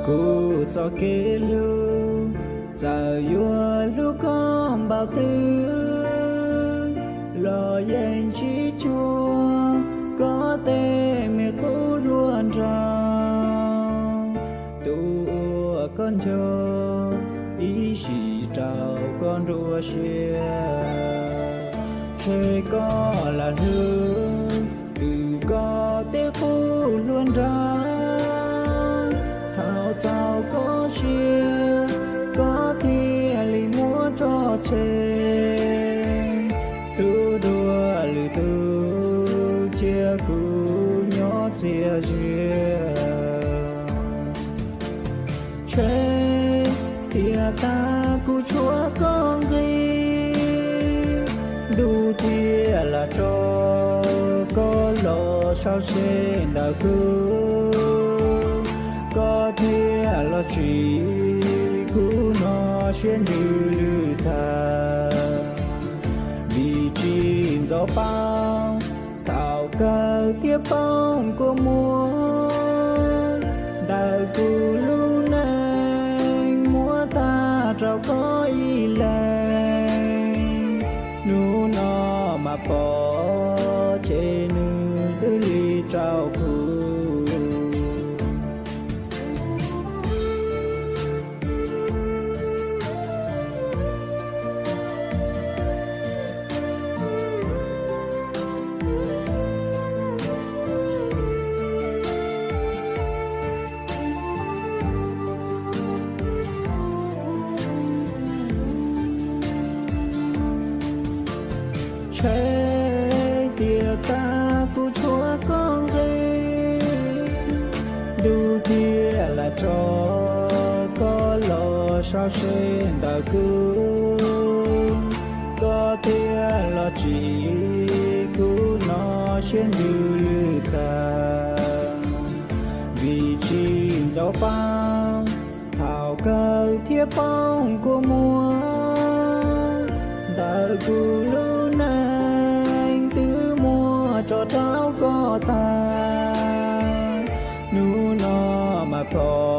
Kuv txoj kev hlub, txawm yuav hlub koj npaum twg los yeej tsis tshua koj tej me qub hluas nraug. Tus uas koj nco, ib sim rau koj nruab siab. Ntshe koj lam hlub, twb koj tej qub hluas nraug, thaum txaus koj siab, koj thiaj li muab tso tseg. Hlub dua lwm tus, cia kuv nyob txias zi. Ntshe tiam tas kuv tshuav koj nqi, ntuj thiaj lam tso koj los sau se ntawm kuv, koj thiaj los tsim kuv no siab ntsws lwj tag. Vim tsis ntxov paub, thaum kawg thiaj poob kua muag, ntawm kuv lub neej muab tag rau koj ib leeg. Hnub no mas pom, ces nws twb li rau kuv. Ntshe tiam tas kuv tshuav koj nqi, ntuj thiaj lam tso koj los sau se ntawm kuv, koj thiaj los tsim kuv no siab ntsws lwj tag. Vim tsis ntxov paub, thaum kawg thiaj poob kua muag, ntawm kuv lub neej twb muab tso rau koj tag. Hnub no mas pom,